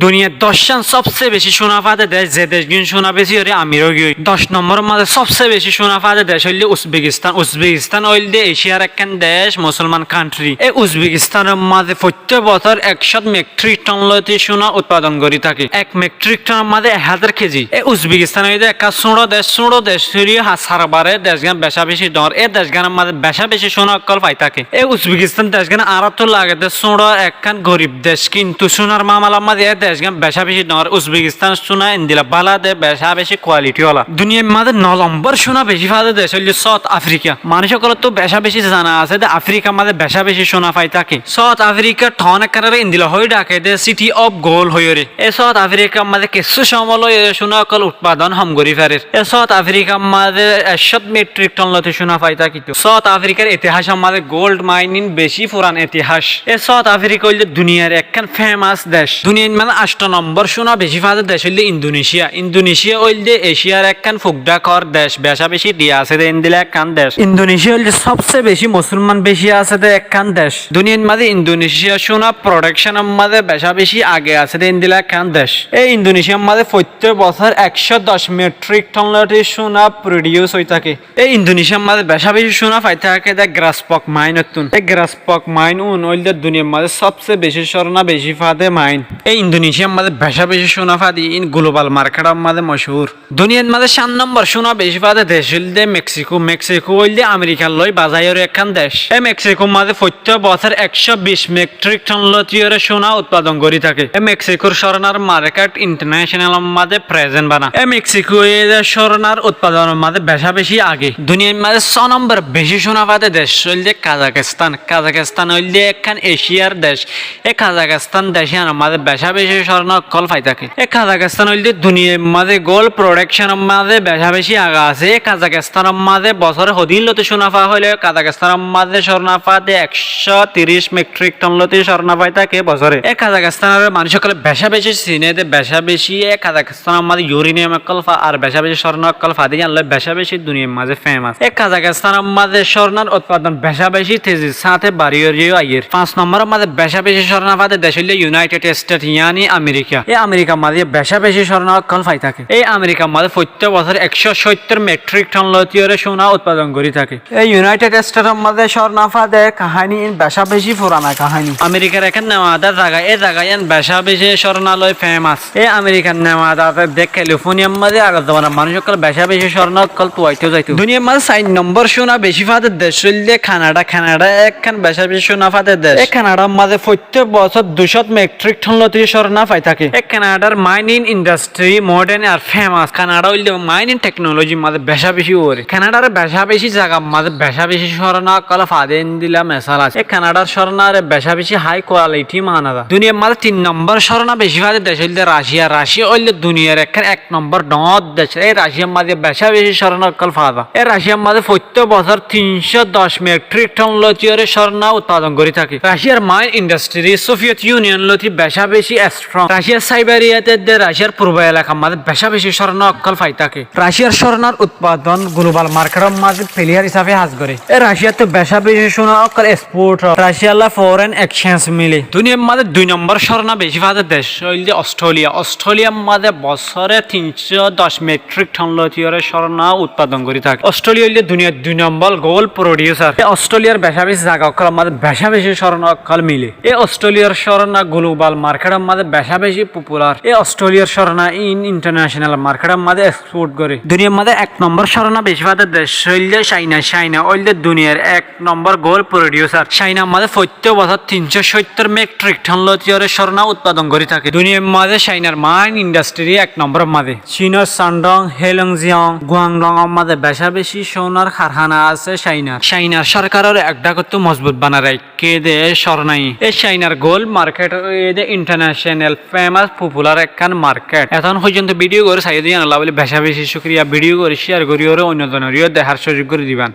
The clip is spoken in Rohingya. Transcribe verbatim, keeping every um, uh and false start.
Duniyar doccán sobse beci cúna fade dec, ze decgín cúna beci óre amir óigiyoi. Doc nombóror mazé sobse beci cúna fade dec óilde Uzbekistan. Uzbekistan óilde Eciyar ekkán dec, musolman country. E Uzbekistanor mazé foittó bosór ekcót metric ton lóti cúna utpadon gorí táke. Ek metric tonor mazé ek házar kezi. E Uzbekistan óilde ekkán súñço dec, súñço dec óileyo ha-, sarbare decgán beca beci dóñr. E decgánor mazé beca beci cúna ókkol fai táke. E Uzbekistan decgán añáráttu lage de súñço ekkán gorib dec, kintu cúnar mamalar mazé e decgán beca beci dóñr. Uzbekistan cúna endila bála de, beca beci quality ola. Duniyair mazé no lombór cúna beci fade dec óilde South Africa. Manúic ókkolóttu beca beci zana asé de Afrikar mazé beca beci cúna fai táke. South Africa town ekkánore endila hoi dhake de City of Gold hoiyóre. E South Afrikar mazé kessú somot lói cúna ókkol utpadon hom gorí farer. E South Afrikar mazé ekcót metric ton lóti cúna fai tákito. South Afrikar itihasor mazé gold mining beci furan itihas. E South Africa óilde duniyair ekkán famous dec. Duniyair mazé ancto nombór cúna beci fade dec óilde Indonesia. Indonesia óilde Eciyar ekkán fukdhakor dec, beca beci dhiya asé de endila ekkán dec. Indonesia óilde sobse beci musolman beci asé de ekkán dec. Duniyair mazé Indonesia cúna productionor mazé beca beci age asé de endila ekkán dec. E Indonesiar mazé foittó bosór ekcót doc metric ton lóti cúna produce ói táke. E Indonesiar mazé beca beci cúna fai táke de Grasberg mine ottún. E Grasberg mine un óilde duniyair mazé sobse beci cúna beci fade mine. E Indonesiar mazé beca beci cúna fade, in global marketor mazé mochúr. Duniyair mazé cát nombór cúna beci fade dec óilde Mexico. Mexico óilde Amerikar lói bazai óre ekkán dec. E Mexicor mazé foittó bosór ekcót bic metric ton lóti óre cúna utpadon gorí táke. E Mexicor córnar market internationalor mazé present bana. E Mexico óilde córnar utpadonor mazé beca beci age. Duniyair mazé só nombór beci cúna fade dec óilde Kazakistan. Kazakistan óilde ekkán Eciyar dec. E Kazakistan decíyanor mazé beca beci córna ókkol fai táke. E Kazakistan óilde duniyair mazé gold productionor mazé beca beci aga asé. E Kazakistanor mazé bosóre hodún lóti cúna fa óile Kazakistanor mazé córna fade ekcót tiríc metric ton lóti córna fai táke bosóre. E Kazakistanore manúic ókkole beca beci sine de, beca beci e Kazakistan Kazakistanor mazé uranium ókkol fa, ar beca beci córna ókkol fade, yían loi beca beci duniyair mazé famous. E Kazakistanor mazé córnar utpadon beca beci tezir sáñte bari óre aiyér. Fañs nombóror mazé beca beci córna fade dec óilde United States, yáni Amerika. E Amerikar mazé beca beci córna ókkol fai táke. E Amerikar mazé foittó bosór ekcót cóttor metric ton lóti óre cúna utpadon gorí táke. E United States or mazé córna fade kaháni in beca beci furana kaháni. Amerikar ekkán Nevada zaga, e zaga yían beca beci córna loi famous. E Amerikar Nevada de Californiar mazé agor zobanar manúic ókkol beca beci córna ókkol tuaito zaito. Duniyair mazé sair nombór cúna beci fade dec óilde Canada. Canada ekkán beca beci cúna fade dec. E Canadar mazé foittó bosór dui cót metric ton lóti córna fai táke. E Canadar mining industry modern ar famous. Canada óilde mining technologyr mazé beca beci uore. Canadar beca beci zagar mazé beca beci córna ókkol fade endila mesal asé. E Canadar córnare beca beci high quality mana za. Duniyair mazé tin nombór córna beci fade dec óilde Russia. Russia óilde duniyair ekkán ek nombór dóñr dec. E Russiar mazé beca beci córna ókkol fa za. E Russiar mazé foittó bosór tin cót doc metric ton lóti óre córna utpadon gorí táke. Russiar mine industry Soviet Union lóti beca beci strong. Russiar Siberia te de Russiar purbo elakar mazé beca beci córna ókkol fai táke. Russiar córnar utpadon global marketor mazé player hísafe ham goré. E Russiattu beca beci córna ókkol export ó. Russialla foreign exchange mile. Duniyair mazé dui nombór córna beci fade dec óilde Australia. Australiar mazé bosóre tin cót doc metric ton lóti óre córna utpadon gorí táke. Australia óilde duniyair dui nombór gold producer. E Australiar beca beci zaga ókkolor mazé beca beci córna ókkol mile. E Australiar córna global marketor mazé beca beci popular. E Australiar córna in international marketor mazé export goré. Duniyair mazé ek nombór córna beci fade dec óilde China. China óilde duniyair ek nombór gold producer. Chinar mazé foittó bosór tin cót cóttor metric ton lóti óre córna utpadon gorí táke. Duniyair mazé Chinar mine industry ek nombóror mazé. Chinor Shandong, Heilongjiang, Guangdongor mazé beca beci córnar karhána asé Chinar. Chinar sorkarore ek dhákottu mozbut banai rai ke de córnai. E Chinar gold market óiye de international famous popular ekkán market. Etón foijjonto video gán saiyó de yíanolla bóli beca beci cúkuriya. Video gán share gorí óre oinno zonoreyo dehár cúzuk gorí diban.